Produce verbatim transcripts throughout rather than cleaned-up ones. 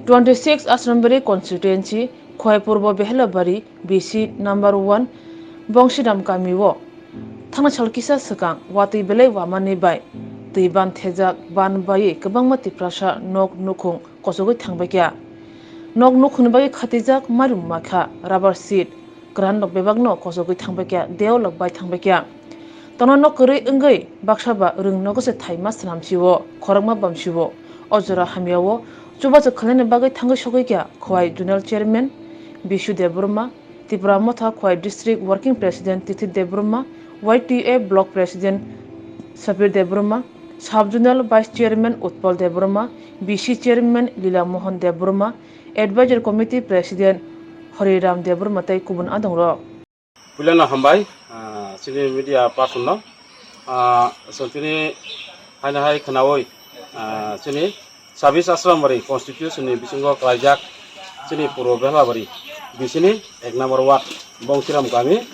Twenty six Asrambari constituency, Khowai Purbo Behelabari, B C number one, Bongsiram kami o thangna sal kisa swkang watwi belai wamani bai twi ban thejak ban baiwi kwbangma Tiprasa nok nukhung kosogwi thangbaikha. Nok nukhungni bagwi khatijak mairum makha, rubber sheet, kwran rok bebakno kosogwi thangbaikha, deo lok bai thangbaikha. Tono nok kwrwi wngwi baksa ba rwng nogo se thaima swnam sio, khorokma bam sio. O jora hamya o chubachu khlainani bagwi thangwi sogwi kha Khowai Zonal Chairman Bishu Debbarma, Tipra Motha Khowai District Working President Tithi Debbarma, Y T A Block President Sabir Debbarma, Sub Zonal Vice Chairman Utpal Debbarma, B C Chairman Lila Mohan Debbarma, Advisory Committee President Hariram Debbarma tei kubun adong rok. Puilano hambai, ah, chini media person no. Ah, so chini haino hai khwnawi, ah, chini sabis Asrambari constitution ni bisingo klaijak chini Purbo Behlabari bisini ek number ward Bongsiram kami.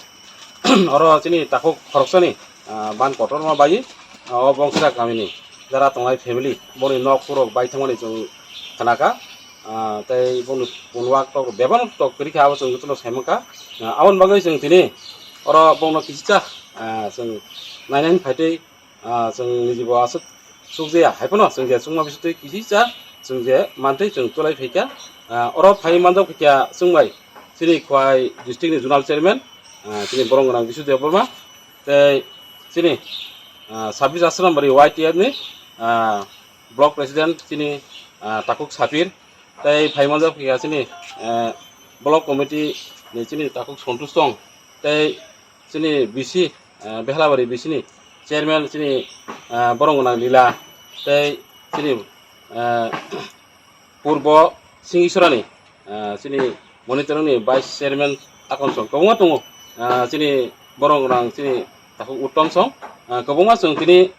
Oro chini takhuk khoroksani, ah, ban kotorma bai, ah, o Bongsiram kamini jara tongnai family, boni nok purok bai thangmani chwng khnaka. Ah, tei boni punwak tok bebak tok kwrwi kha, abo chwng jotono sai mankha. Ah, aboni bagwi chwng tini oro bongno kisisa, ah, chwng nainani phaitwi, ah, chwng nijibo aswk chukjaya, haiphano chwng je chukma bisitwi kisisa chwng je mantwi chwng tulai phaikha. Ah, oro phai manjak phaikha chwng bai chini Khowai district ni zonal chairman, ah, chini borok gwnang Bisudeb Debbarma tei chini, ah, sabis Asrambari Y T F ni, ah, block president chini, ah, takhuk Sapir, tei phai manjak phaikha chini, eh, block committee ni chini takhuk Sontus tong, tei chini B C, eh, Behlabari B C ni chairman chini, eh, borok gwnang Lila, tei chini, eh, Purbo Singisorani, eh, chini monitoring ni vice chairman Akon song kwbangma tongo, eh, chini borok gwnang chini takhuk Uttom song, eh, kwbangma chwng tini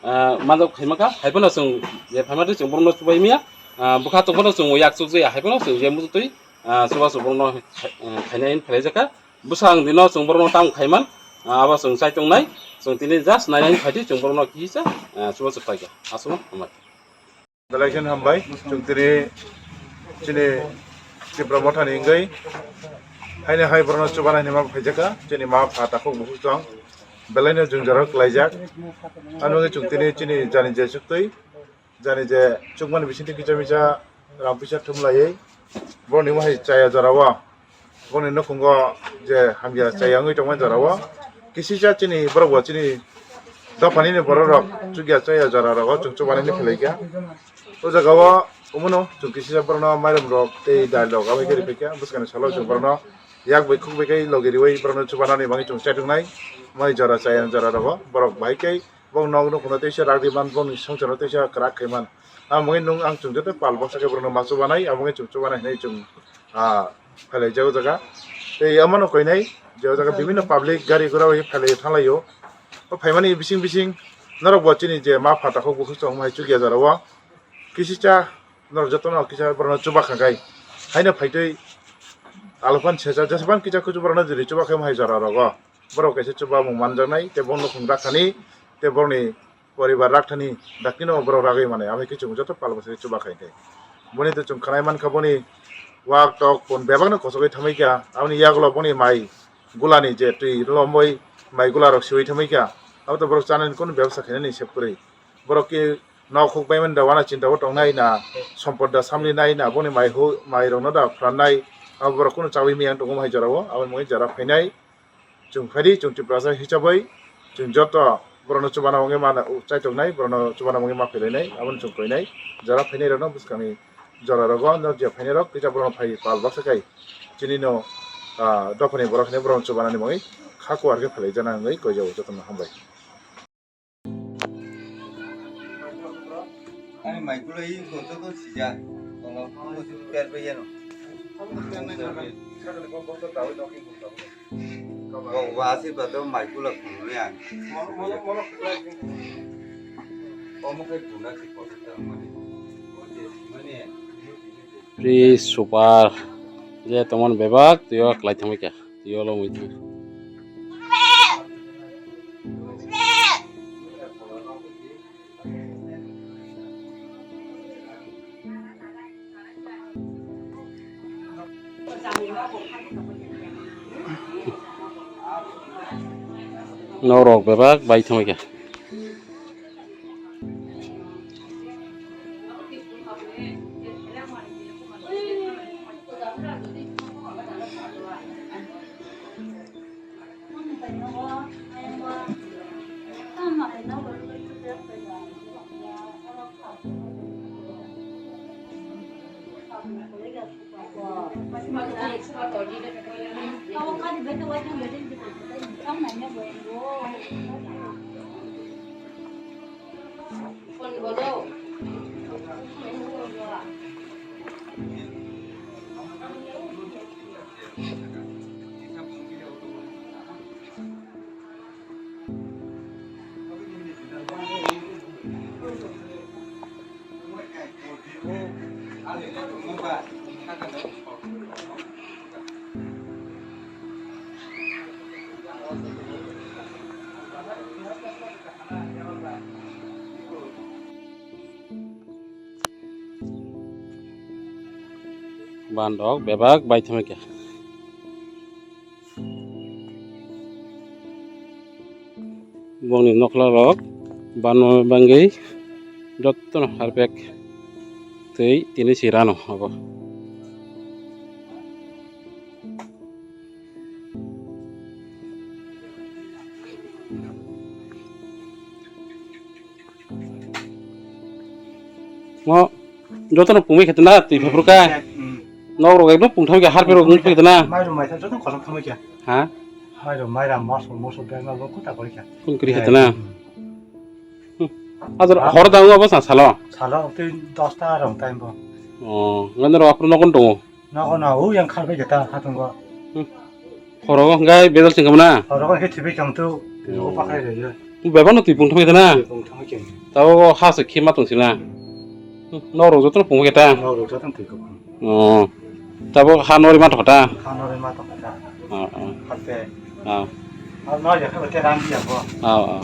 ah, manjak phaima kha, hai phano chwng je phaima twi chwng borokno chubai maya, ah, bwkha tong phano chwng yak chukjaya, hai phano chwng je muchungtwi, ah, chubachu borokno khai-, ah, khaina hwn phalaijakha. Bwsang dino chwng borokno tamo khaiman, ah, abo chwng chai tongnai, chwng tini just nainani phaitwi chwng borokno kisa, ah, chubachu khlaikha. Aswkno hambai. Belai kheno hambai, chwng tini chini Tipra Mothani wngwi haino hai borokno chubanai hinwi ma phaijakha, chini ma pha takhuk bukhuk tong. Belaino jwngjal rok klaijak. Ano wngwi chwng tini chini jani je chuktwi, jani je chukmani bisingtwi kisa misa rang puisa thumlaiwi borokni wahai chaya jorao, borokni nukhungo je hamya chaya wngwi tongmani jorao kisisa chini borok bo chini dophani ni borok rok chukya chaya jora rogo chwng chubanani phelaikha. O jagao omono chwng kisisa borokno mairum rok tei dal rok abo khe riphaikha. Bwskangni salo chwng borokno yak bai khuk bai khe logi riwi borokno chubanani bagwi chwng chaituknai. Mai jora chaya jora rogo borok bahai khe bong nok nukhungno teisa rak riman, bongni songchar no teisa kwrak khaiman. Amo wngwi nwng ang chwng joto pal baksa khe borokno ma chubanai, amo wngwi chwng chubanai hinwi chwng, ah, phailaijago jaga. Tei amano koinai je o jaga bibinno public gari gura bai phailai thanglaio. O phaimani bising bising norok bo chini je ma pha takhuk bukhuk tongma hai chukya jorao. Kisisa norok jotono kisa borokno chuba kha khai. Haino phaitwi alophan secha jesabang kisa kuchu borokno jiri chuba khai hai jora rogo. Borok kaisa chubamung manjaknai tei bo nukhung rakhani tei borokni poribar rakthani dakti no borok ragwi manai. Abo hai khe chwng joto pal bwsai chuba khai khai. Boni twi chwng khnai mankha boni wak tok pun bebak no kochogwi thamwi kha. Aboni yagulo boni mai gulani je twi lomboi mai gula rok siwi thamwi kha. Abo to borok chanani kunu bebsa khainani sep kwrwi. Borok khe nok huk bai mani da wana chinta o tongnai na, sompot da samli nai na, boni mai hu-, mai rok no da phrannai, abo borok kunu chawi miyang tongo hai jora o, aboni mui jora phainai. Chwng phaidi, chwng Tiprasa hisabai, chwng joto borok no chubana wngwi mana, chaitok nai, borok no chubana wngwi ma phailainai, aboni chwng koinai, jora phainai rok no bwskangni jora rogo, no je phainai rok, kisa borok no phai pal baksa kai, chini no, ah, dophani borok hinwi borok no chubana ni bagwi kha kuar khe phailaijana wngwi koijago joto no hambai. Ani mai kulai ko to to sija. Tolo ko si per pe yano. Ko wa si ba to mai kula kunu yang. Omo kai kuna si ko ta mani. Mani. Pri super. Je tomon bebak tuyo klai thangwi kha. Tuyo lo mui thang. Norok bebak bai thangwi kha. Bandok bebak bai thangwi kha. Bongni nokla rok bano bangwi jotono harpek twi tini si rano abo. Mo jotono pungwi khe tana twi phuru kha. Hmm. Nok rok ekdom pungtham khe har phuru wng phuru tana. Mairum maitham jotono kosom thangwi kha. Ha? Mairum mairam moso moso beng no kuta kori kha. Kun kri khe tana. Hmm. Hmm. Ajar hor da wng abo sa salo. Salo twi dosta rong time bo. Oh, ngandro apru nokon tongo. Nogo no, o yang kharbai jeta hatungo. Hmm. Khoro hwnkhe bedal singkam na? Khoro hwnkhe thwibai kang tu, o pakhai raiyo. Bebak no twi pung thangwi khana? Twi pung thangwi khe. Tabo o ha se khima tong sina. Hmm. Nok rok joto no pung khe ta? Nok rok joto no twi kok. Oh. Tabo ha nori ma thota? Ha nori ma thota. Oh, oh. Hate. Oh. Ha nori ya khe te ram dia bo. Oh, oh.